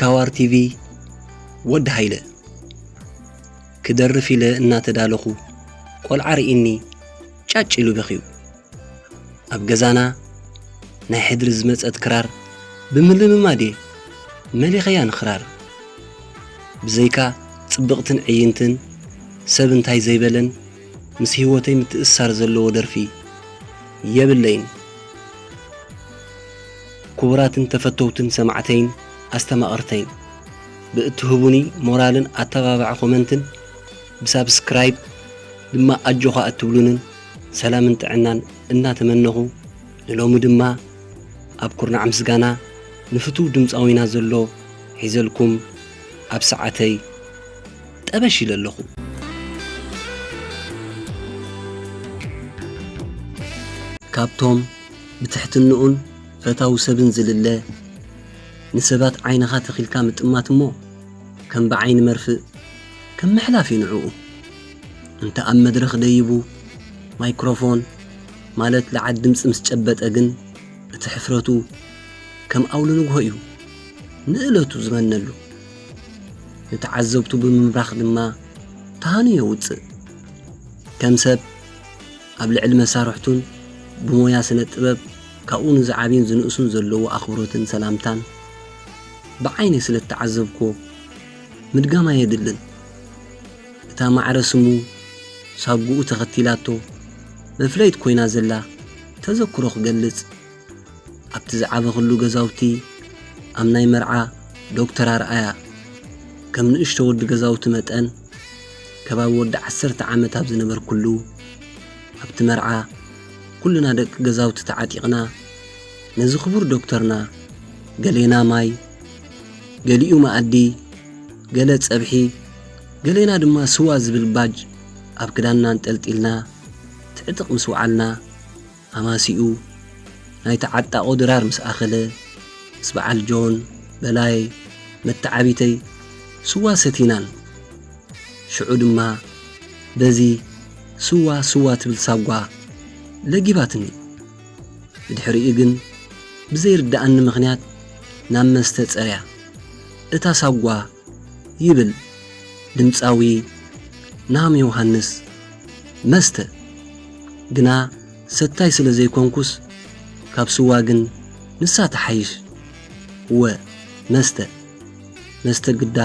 ካዋር ቲቪ። ወዲ ሃይለ። ክደርፍ ኢለ እናተዳለኹ፣ ቆልዓ ርኢኒ ጫጭ ኢሉ በኽዩ። ኣብ ገዛና ናይ ሕድሪ ዝመጸት ክራር ብምልምማድ እየ መሊኸያ ንኽራር። ብዘይካ ጽብቕትን ዕይንትን፣ ሰብ እንታይ ዘይበለን፣ ምስ ህይወተይ ምትእስሳር ዘለዎ ደርፊ የብለይን። ክቡራትን ተፈተውትን ሰማዕተይን ኣስተማቐርተይን፣ ብእትህቡኒ ሞራልን ኣተባባዒ ኮመንትን፣ ብሳብስክራይብ ድማ ኣጆኻ እትብሉንን ሰላምን ጥዕናን እናተመነኹ፣ ንሎሚ ድማ ኣብ ኩርናዕ ምስጋና ንፍቱው ድምፃዊና ዘሎ ሒዘልኩም ኣብ ሰዓተይ ጠበሽ ኢለ ኣለኹ። ካብቶም ብትሕትንኡን ፈታዊ ሰብን ዝልለ፣ ንሰባት ዓይንኻ ተኺልካ ምጥማት እሞ ከም ብዓይኒ መርፍእ ከም ምሕላፍ እዩ ንዕኡ። እንተ ኣብ መድረኽ ደይቡ ማይክሮፎን ማለት ለዓል ድምፂ ምስ ጨበጠ ግን እቲ ሕፍረቱ ከም ኣውሎ ንግሆ እዩ ንእለቱ ዝመነሉ። ንተዓዘብቱ ብምምራኽ ድማ ተሃኑ የውፅእ። ከም ሰብ ኣብ ልዕሊ መሳርሕቱን ብሞያ ስነ ጥበብ ካብኡ ንዝዓብዩን ዝንእሱን ዘለዎ ኣኽብሮትን ሰላምታን ብዓይነይ ስለ እተዓዘብኩዎ ምድጋም ኣየድልን። እታ ማዕረ ስሙ ሳጉኡ ተኸቲላቶ መፍለይት ኮይና ዘላ ተዘክሮ ክገልጽ፣ ኣብቲ ዝዓበኽሉ ገዛውቲ ኣብ ናይ መርዓ ዶክተር ኣርኣያ ከም ንእሽቶ ወዲ ገዛውቲ መጠን ከባቢ ወዲ ዓሰርተ ዓመት ኣብ ዝነበርኩሉ ኣብቲ መርዓ ኩልና ደቂ ገዛውቲ ተዓጢቕና ነዚ ክቡር ዶክተርና ገሌና ማይ፣ ገሊኡ መኣዲ፣ ገለ ጸብሒ፣ ገሌና ድማ ስዋ ዝብል ባጅ ኣብ ክዳንና ኣንጠልጢልና ትዕጥቕ ምስ ወዓልና ኣማሲኡ ናይ ተዓጣቖ ድራር ምስ ኣኸለ ምስ በዓል ጆን፣ በላይ፣ መተዓቢተይ ስዋ ሰቲናን ሽዑ ድማ በዚ ስዋ ስዋ ትብል ሳጓ ለጊባትኒ። ብድሕሪኡ ግን ብዘይርድኣኒ ምኽንያት ናብ መስተ ጸርያ። እታ ሳጓ ይብል ድምጻዊ ናም ዮሃንስ መስተ ግና ሰታይ ስለ ዘይኮንኩስ ካብ ስዋ ግን ንሳ ትሓይሽ። ወ መስተ መስተ ግዳ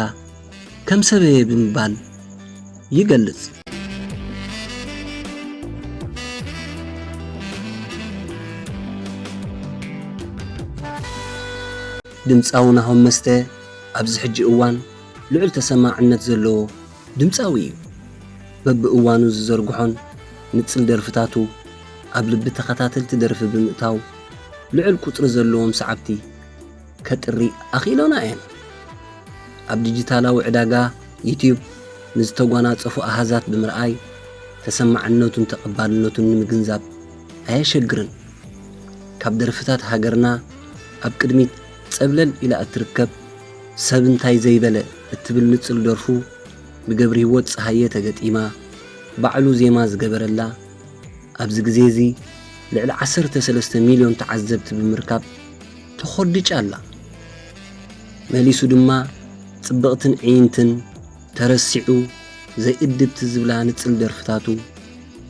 ከም ሰበየ ብምባል ይገልጽ። ድምጻዊ ናሆም መስተ ኣብዚ ሕጂ እዋን ልዑል ተሰማዕነት ዘለዎ ድምጻዊ እዩ። በብእዋኑ ዝዘርግሖን ንጽል ደርፍታቱ ኣብ ልቢ ተኸታተልቲ ደርፊ ብምእታው ልዑል ቁጽሪ ዘለዎም ሰዓብቲ ከጥሪ ኣኽኢሎና እየን። ኣብ ዲጂታላዊ ዕዳጋ ዩትዩብ ንዝተጓናጸፉ ኣሃዛት ብምርኣይ ተሰማዕነቱን ተቐባልነቱን ንምግንዛብ ኣየሸግርን። ካብ ደርፍታት ሃገርና ኣብ ቅድሚት ጸብለል ኢላ እትርከብ ሰብ እንታይ ዘይበለ እትብል ንጽል ደርፉ ብገብርሂወት ጸሃየ ተገጢማ ባዕሉ ዜማ ዝገበረላ ኣብዚ ግዜ እዚ ልዕሊ ዓሰርተ ሰለስተ ሚልዮን ተዓዘብቲ ብምርካብ ተኾዲጫ ኣላ። መሊሱ ድማ ጽብቕትን ዕይንትን ተረሲዑ ዘይእድብቲ ዝብላ ንጽል ደርፍታቱ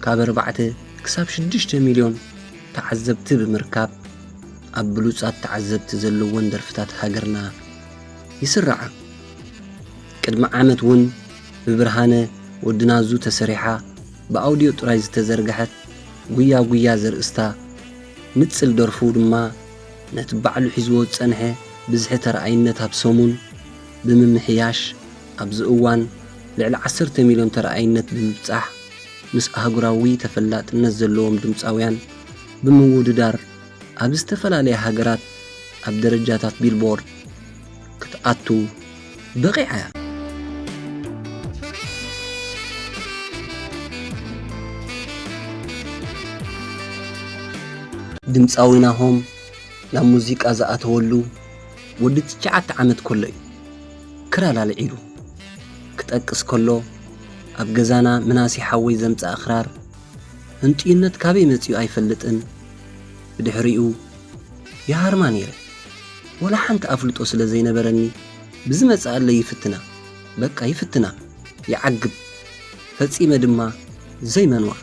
ካብ ኣርባዕተ ክሳብ ሽዱሽተ ሚልዮን ተዓዘብቲ ብምርካብ ኣብ ብሉጻት ተዓዘብቲ ዘለወን ደርፍታት ሃገርና ይስርዓ። ቅድሚ ዓመት እውን ብብርሃነ ወዲ ናዙ ተሰሪሓ ብኣውድዮ ጥራይ ዝተዘርግሐት ጉያ ጉያ ዘርእስታ ንጽል ደርፉ ድማ ነቲ ባዕሉ ሒዝዎ ዝጸንሐ ብዝሒ ተረኣይነት ኣብ ሰሙን ብምምሕያሽ ኣብዚ እዋን ልዕሊ ዓሰርተ ሚልዮን ተረኣይነት ብምብጻሕ ምስ ኣህጉራዊ ተፈላጥነት ዘለዎም ድምጻውያን ብምውድዳር ኣብ ዝተፈላለያ ሃገራት ኣብ ደረጃታት ቢልቦርድ ክትኣቱ በቒዓ እያ። ድምፃዊ ናሆም ናብ ሙዚቃ ዝኣተወሉ ወዲ ትሽዓተ ዓመት ከሎ እዩ ክራር ኣልዒሉ። ክጠቅስ ከሎ ኣብ ገዛና ምናሴ ሓወይ ዘምፅኣ ክራር ህንጥዩነት ካበይ መፂኡ ኣይፈልጥን። ብድሕሪኡ ይሃርማ ነይረ። ወላ ሓንቲ ኣፍልጦ ስለ ዘይነበረኒ ብዝመጽኣለይ ይፍትና፣ በቃ ይፍትና፣ ይዓግብ። ፈጺመ ድማ ዘይመንዋ።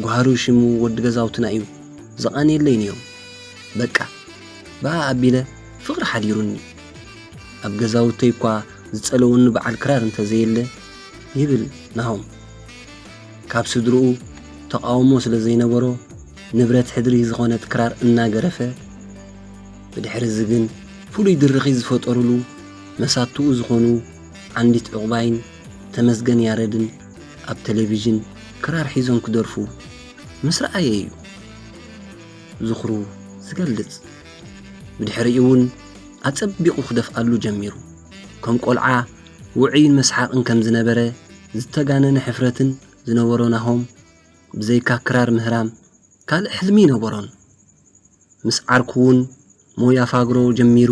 ጓህሩ ሽሙ ወዲ ገዛውትና እዩ፣ ዝቐንየለይ ንዮም። በቃ ብኣ ኣቢለ ፍቕሪ ሓዲሩኒ። ኣብ ገዛውተይ እኳ ዝጸለወኒ በዓል ክራር እንተዘየለ፣ ይብል ናሆም። ካብ ስድርኡ ተቓውሞ ስለ ዘይነበሮ፣ ንብረት ሕድሪ ዝኾነት ክራር እናገረፈ፣ ብድሕሪ እዚ ግን ፍሉይ ድርኺ ዝፈጠሩሉ መሳትኡ ዝኾኑ ዓንዲት ዕቑባይን ተመስገን ያረድን ኣብ ቴሌቪዥን ክራር ሒዞም ክደርፉ ምስ ረኣየ እዩ ዝኽሩ ዝገልጽ። ብድሕሪኡ እውን ኣጸቢቑ ክደፍኣሉ ጀሚሩ። ከም ቆልዓ ውዑይን መስሓቕን ከም ዝነበረ ዝተጋነነ ሕፍረትን ዝነበሮ ናሆም፣ ብዘይካ ክራር ምህራም ካልእ ሕልሚ ኣይነበሮን። ምስ ዓርኩ እውን ሞያ ፋግሮ ጀሚሩ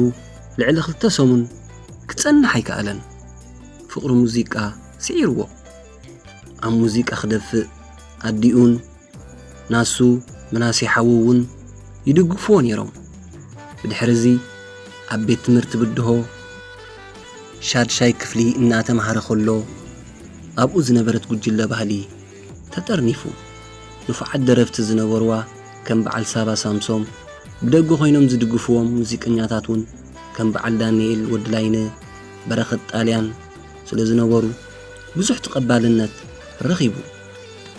ልዕሊ ክልተ ሰሙን ክጸንሕ ኣይከኣለን። ፍቕሪ ሙዚቃ ስዒርዎ። ኣብ ሙዚቃ ክደፍእ ኣዲኡን ናሱ ምናሴ ሓዉ እውን ይድግፍዎ ነይሮም። ብድሕሪ እዚ ኣብ ቤት ትምህርቲ ብድሆ ሻድሻይ ክፍሊ እናተምሃረ ከሎ ኣብኡ ዝነበረት ጉጅለ ባህሊ ተጠርኒፉ። ንፉዓት ደረፍቲ ዝነበርዋ ከም በዓል ሳባ ሳምሶም፣ ብደገ ኮይኖም ዝድግፍዎም ሙዚቀኛታት እውን ከም በዓል ዳንኤል ወድላይነ፣ በረኸት ጣልያን ስለ ዝነበሩ ብዙሕ ተቐባልነት ረኺቡ።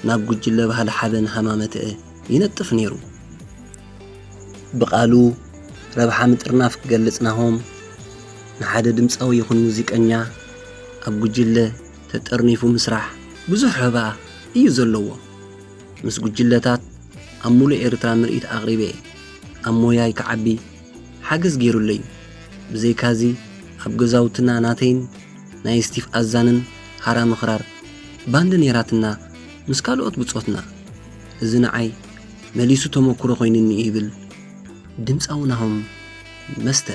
ናብ ጉጅለ ባህሊ ሓበን ሃማመተአ ይነጥፍ ነይሩ። ብቓሉ ረብሓ ምጥርናፍ ክገልጽ ናሆም፣ ንሓደ ድምጻዊ ይኹን ሙዚቀኛ ኣብ ጉጅለ ተጠርኒፉ ምስራሕ ብዙሕ ረብኣ እዩ ዘለዎ። ምስ ጉጅለታት ኣብ ሙሉእ ኤርትራ ምርኢት ኣቕሪበ እየ። ኣብ ሞያይ ክዓቢ ሓገዝ ገይሩለይ እዩ። ብዘይካዚ ኣብ ገዛውትና ናተይን ናይ ስቲፍ ኣዛንን ሃራሚ ክራር ባንድ ነይራትና ምስ ካልኦት ብጾትና። እዚ ንዓይ መሊሱ ተመክሮ ኮይኑኒ ይብል ድምጻዊ ናሆም መስተ።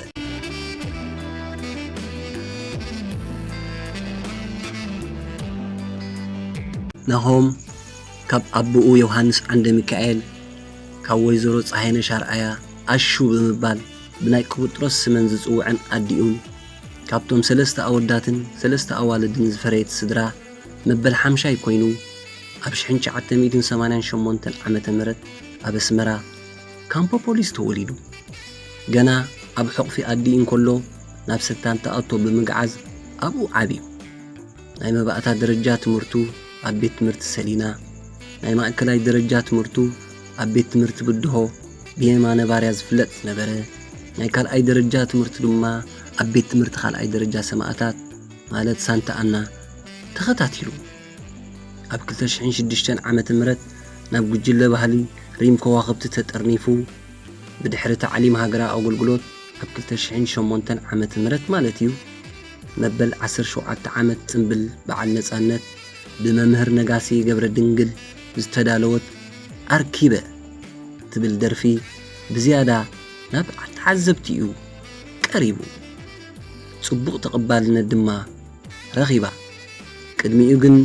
ናሆም ካብ ኣቦኡ ዮሃንስ ዓንደ ሚካኤል፣ ካብ ወይዘሮ ጸሃይነሽ ኣርኣያ ኣሹ ብምባል ብናይ ቅብጥሮስ ስመን ዝጽውዐን ኣዲኡን፣ ካብቶም ሰለስተ ኣወዳትን ሰለስተ ኣዋልድን ዝፈረየት ስድራ መበል ሓምሻይ ኮይኑ፣ ኣብ ሽሕን ትሽዓተ ሚእትን ሰማንያን ሸሞንተን ዓመተ ምህረት ኣብ ኣስመራ ካምፖ ፖሊስ ተወሊዱ። ገና ኣብ ሕቑፊ ኣዲኡ እንከሎ ናብ ሰታንታ ኣቶ ብምግዓዝ ኣብኡ ዓብዩ። ናይ መባእታ ደረጃ ትምህርቱ ኣብ ቤት ትምህርቲ ሰሊና፣ ናይ ማእከላይ ደረጃ ትምህርቱ ኣብ ቤት ትምህርቲ ብድሆ ብየማነ ባርያ ዝፍለጥ ዝነበረ፣ ናይ ካልኣይ ደረጃ ትምህርቱ ድማ ኣብ ቤት ትምህርቲ ካልኣይ ደረጃ ሰማእታት ማለት ሳንታ ኣና ተኸታቲሉ። ኣብ ክልተ ሽሕን ሽዱሽተን ዓመተ ምህረት ናብ ጉጅለ ባህሊ ሪም ከዋኽብቲ ተጠርኒፉ፣ ብድሕሪ ታዕሊም ሃገራዊ ኣገልግሎት ኣብ ክልተ ሽሕን ሸሞንተን ዓመተ ምህረት ማለት እዩ፣ መበል ዓሰርተ ሸውዓተ ዓመት ጽምብል በዓል ነጻነት ብመምህር ነጋሲ ገብረ ድንግል ዝተዳለወት ኣርኪበ ትብል ደርፊ ብዝያዳ ናብ ተዓዘብቲ እዩ ቀሪቡ። ጽቡቕ ተቐባልነት ድማ ረኺባ። ቅድሚኡ ግን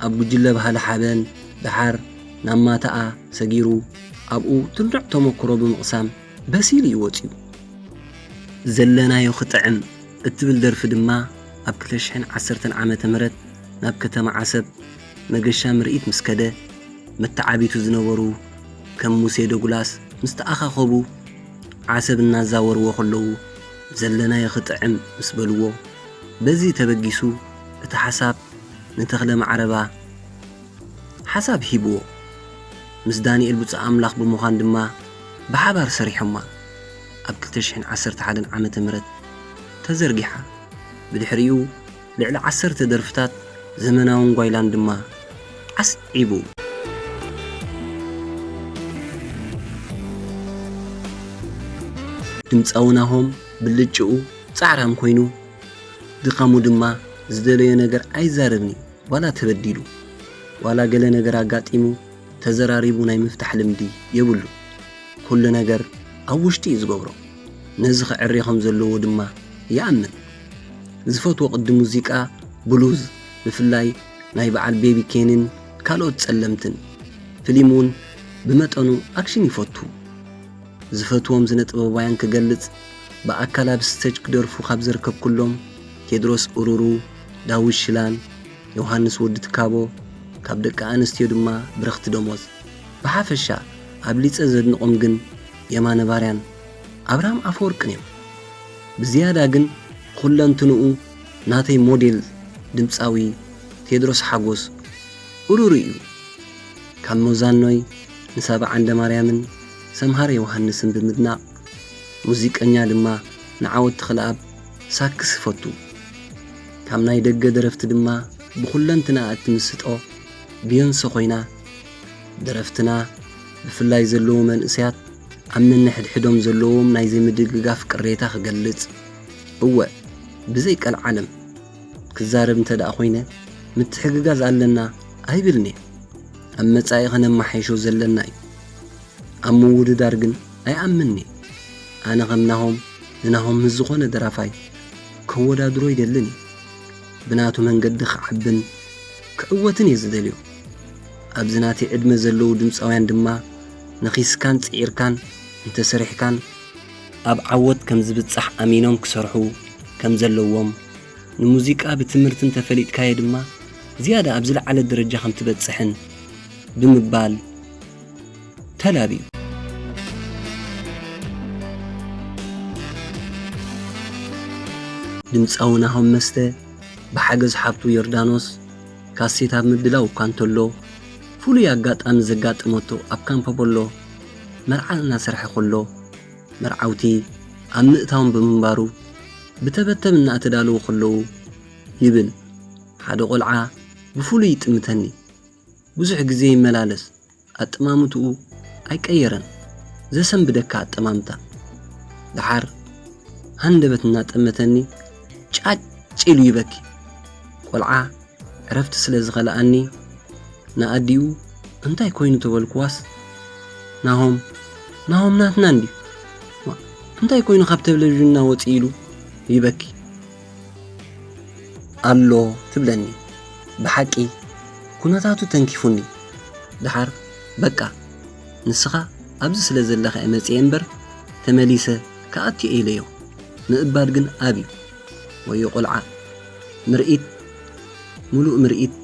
ኣብ ጉጅለ ባህሊ ሓበን፣ ደሓር ናብ ማታኣ ሰጊሩ፣ ኣብኡ ትርንዕ ተመክሮ ብምቕሳም በሲሉ እዩ ወጺኡ። ዘለናዮ ክጥዕም እትብል ደርፊ ድማ ኣብ ክልተ ሽሕን ዓሰርተን ዓመተ ምህረት ናብ ከተማ ዓሰብ መገሻ ምርኢት ምስ ከደ፣ መተዓቢቱ ዝነበሩ ከም ሙሴ ዶግላስ ምስ ተኣኻኸቡ፣ ዓሰብ እናዛወርዎ ከለዉ፣ ዘለናዮ ክጥዕም ምስ በልዎ፣ በዚ ተበጊሱ እቲ ሓሳብ ንተኽለ ማዕረባ ሓሳብ ሂብዎ። ምስ ዳንኤል ብፁዕ ኣምላኽ ብምዃን ድማ ብሓባር ሰሪሖማ። ኣብ ክልተ ሽሕን ዓሰርተ ሓደን ዓመተ ምህረት ተዘርጊሓ። ብድሕሪኡ ልዕሊ ዓሰርተ ደርፍታት ዘመናውን ጓይላን ድማ ዓስዒቡ። ድምጻዊ ናሆም ብልጭኡ ጻዕራም ኮይኑ፣ ድኻሙ ድማ ዝደለዮ ነገር ኣይዛረብን እዩ። ዋላ ተበዲሉ፣ ዋላ ገለ ነገር ኣጋጢሙ ተዘራሪቡ ናይ ምፍታሕ ልምዲ የብሉ። ኩሉ ነገር ኣብ ውሽጢ እዩ ዝገብሮ። ነዚ ከዕሪ ከም ዘለዎ ድማ ይኣምን። ዝፈትዎ ቅዲ ሙዚቃ ብሉዝ፣ ብፍላይ ናይ በዓል ቤቢ ኬንን ካልኦት ጸለምትን። ፊልም እውን ብመጠኑ ኣክሽን ይፈቱ። ዝፈትዎም ስነ ጥበባውያን ክገልጽ፣ ብኣካል ኣብ ስቴጅ ክደርፉ ካብ ዘርከብኩሎም ቴድሮስ ኡሩሩ፣ ዳዊት ሽላን፣ ዮሃንስ ወዲ ትካቦ፣ ካብ ደቂ ኣንስትዮ ድማ ብረኽቲ ደሞዝ። ብሓፈሻ ኣብሊጸ ዘድንቖም ግን የማነ ባርያን ኣብርሃም ኣፈወርቅን እዮም። ብዝያዳ ግን ኩለንትንኡ ናተይ ሞዴል ድምጻዊ ቴድሮስ ሓጎስ ኡሩሩ እዩ። ካብ ሞዛኖይ ንሳባ ዓንደማርያምን ሰምሃር ዮሃንስን ብምድናቕ፣ ሙዚቀኛ ድማ ንዓወት ተኽለኣብ ሳክስ ይፈቱ። ካብ ናይ ደገ ደረፍቲ ድማ ብኹለንትናኣ እትምስጦ ቢዮንሰ ኮይና፣ ደረፍትና ብፍላይ ዘለዉ መንእሰያት ኣብ ነንሕድሕዶም ዘለዎም ናይ ዘይምድግጋፍ ቅሬታ ክገልጽ፣ እወ፣ ብዘይ ቀልዓለም ክዛረብ እንተ ደኣ ኮይነ፣ ምትሕግጋዝ ኣለና ኣይብልን እየ። ኣብ መጻኢ ከነመሓይሾ ዘለና እዩ። ኣብ ምውድዳር ግን ኣይኣምንን እየ። ኣነ ከም ናሆም ንናሆም ምስ ዝኾነ ደራፋይ ከወዳድሮ ኣይደልን እየ። ብናቱ መንገዲ ክዓብን ክዕወትን እየ ዝደልዮ። ኣብዚ ናተይ ዕድመ ዘለዉ ድምጻውያን ድማ ነኺስካን ጽዒርካን እንተሰሪሕካን ኣብ ዓወት ከም ዝብጻሕ ኣሚኖም ክሰርሑ ከም ዘለዎም፣ ንሙዚቃ ብትምህርቲ እንተፈሊጥካዮ ድማ ዝያዳ ኣብ ዝለዓለ ደረጃ ከም ትበጽሕን ብምባል ተላብዩ። ድምጻዊ ናሆም መስተ ብሓገዝ ሓብቱ ዮርዳኖስ ካሴት ኣብ ምድላው እኳ እንተሎ፣ ፍሉይ ኣጋጣሚ ዘጋጠመቶ ኣብ ካምፓ ቦሎ መርዓ እናሰርሐ ከሎ፣ መርዓውቲ ኣብ ምእታዎም ብምንባሩ፣ ብተበተብ እናተዳለዉ ከለዉ ይብል፣ ሓደ ቆልዓ ብፍሉይ ይጥምተኒ። ብዙሕ ግዜ ይመላለስ፣ ኣጠማምትኡ ኣይቀየረን። ዘሰንብደካ ኣጠማምታ። ደሓር ሃንደበት እናጠመተኒ ጫጭ ኢሉ ይበኪ። ቆልዓ ዕረፍቲ ስለ ዝኸልኣኒ ንኣዲኡ እንታይ ኮይኑ ተበልኩዋስ፣ ናሆም፣ ናሆም ናትና እንድዩ። ዋ፣ እንታይ ኮይኑ ካብ ተለቪዥንና ወፂኡ ኢሉ ይበኪ። ኣሎ ትብለኒ። ብሓቂ ኩነታቱ ተንኪፉኒ። ደሓር በቃ ንስኻ ኣብዚ ስለ ዘለኻ እየ መጺኤ እምበር ተመሊሰ ክኣቱ እየ ኢለዮ። ምእባድ ግን ኣብዩ። ወዮ ቆልዓ። ምርኢት፣ ምሉእ ምርኢት፣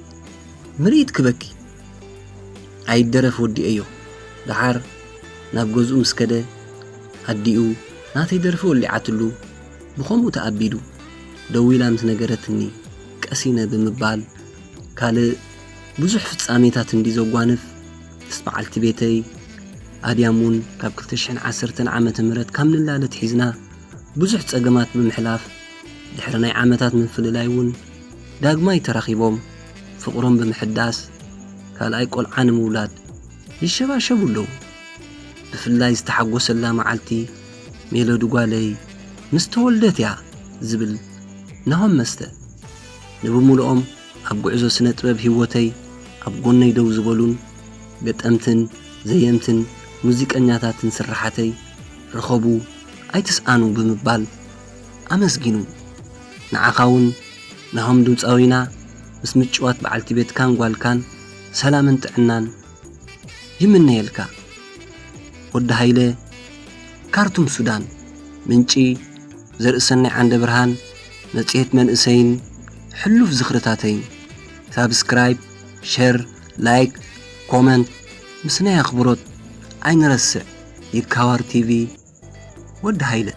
ምርኢት ክበኪ። ኣይደረፍ ወዲኤዮ። ደሓር ናብ ገዝኡ ምስ ከደ፣ ኣዲኡ ናተይ ደርፊ ወሊዓትሉ፣ ብኸምኡ ተኣቢዱ። ደዊላ ምስ ነገረትኒ፣ ቀሲነ ብምባል፣ ካልእ ብዙሕ ፍጻሜታት እንዲ ዘጓንፍ፣ ምስ በዓልቲ ቤተይ ኣድያም እውን ካብ ክልተ ሽሕን ዓሰርተን ዓመተ ምህረት ካብ ንላለ ኣትሒዝና፣ ብዙሕ ጸገማት ብምሕላፍ፣ ድሕሪ ናይ ዓመታት ምፍልላይ እውን ዳግማይ ተራኺቦም፣ ፍቕሮም ብምሕዳስ፣ ካልኣይ ቆልዓ ንምውላድ ይሸባሸቡ ኣለዉ። ብፍላይ ዝተሓጎሰላ መዓልቲ፣ ሜሎዲ ጓለይ ምስ ተወልደት እያ ዝብል ናሆም መስተ። ንብምልኦም ኣብ ጉዕዞ ስነ ጥበብ ህይወተይ ኣብ ጎነይ ደው ዝበሉን ገጠምትን ዘየምትን ሙዚቀኛታትን ስርሓተይ ርኸቡ ኣይትስኣኑ ብምባል ኣመስጊኑ። ንዓኻ እውን ናሆም ድምፃዊና ምስ ምጭዋት በዓልቲ ቤትካን ጓልካን ሰላምን ጥዕናን ይምነየልካ። ወዲ ሃይለ፣ ካርቱም ሱዳን። ምንጪ፣ ዘርእሰናይ ዓንደ ብርሃን፣ መጽሔት መንእሰይን ሕሉፍ ዝኽርታተይን። ሳብስክራይብ፣ ሸር፣ ላይክ፣ ኮመንት ምስ ናይ ኣኽብሮት ኣይንረስዕ። ይካዋር ቲቪ፣ ወዲ ሃይለ።